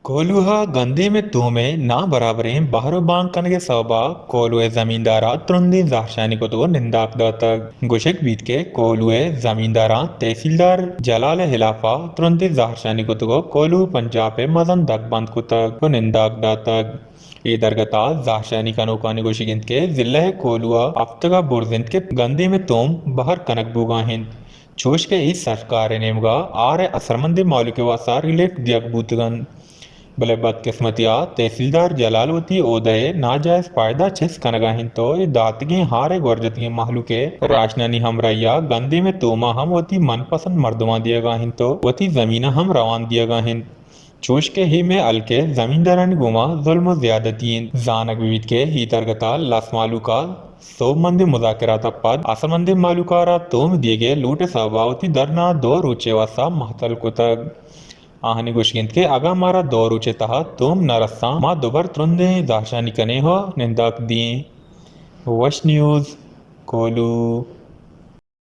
کوہلو ءَ گندیم ءِ توم ءِ نابرابریں بہر ءُ بانگ کنگ ءِ سوب ءَ کوہلو ءِ زمیندار ءَ ترندیں زہرشانی کتگ ءُ ننداک داتگ۔ گوشگ بیت کہ کوہلو ءِ زمینداراں تحصیلدار جلال ءِ ہلاف ءَ ترندیں زہرشانی کتگ ءُ کوہلو ءَ پنجاپ ءِ مزن دگ بند کتگ ءُ ننداک داتگ۔ اے درگت ءَ زہرشانی کنوکانی گوشگ اِنت کہ ضلع ءِ کوہلو ءَ ہفتگ ءَ برز اِنت کہ گندیم ءِ توم بہر کنگ بوگ ءَ اِنت، چوش کہ اے سرکار ءِ نیمگ ءَ آر ءِ اثرمندیں مہلوک ءِ واستہ ریلیف دیگ بوتگ اَنت، بلے بدقسمتی ءَ تحصیلدار جلال وتی عہدہ ءِ ناجائز فائدہ چست کنگ ءَ اِنت ءُ اے داتگیں آر ءِ گورجتگیں مہلوک ءِ راشنانی ہمراہی ءَ گندیم ءِ توم ءَ ہم وتی من پسند مردماں دیگ ءَ اِنت ءُ وتی زمیناں ہم روان دیگ ءَ اِنت۔ چوش کہ اے مئے ہلک ءِ زمیندارانی گوما ظلم ءُ زیادتی اِنت۔ زانگ بہ بیت کہ اے درگت ءَ لس مہلوک ءَ سوبمندیں مذاکرات ءَ پد اثرمندیں مہلوک ءَ را توم دیگ ءِ لوٹ ءِ سوب ءَ وتی دھرنا ءَ دو روچ ءِ واستہ مہتل کتگ۔ آہانی گوشگ اِنت کہ اگاں مارا دو روچ ءِ تہ ءَ توم نہ رساں، ما دوبر ترندیں زہرشانی کنیں ءُ ننداک دئیں۔ وش نیوز، کوہلو۔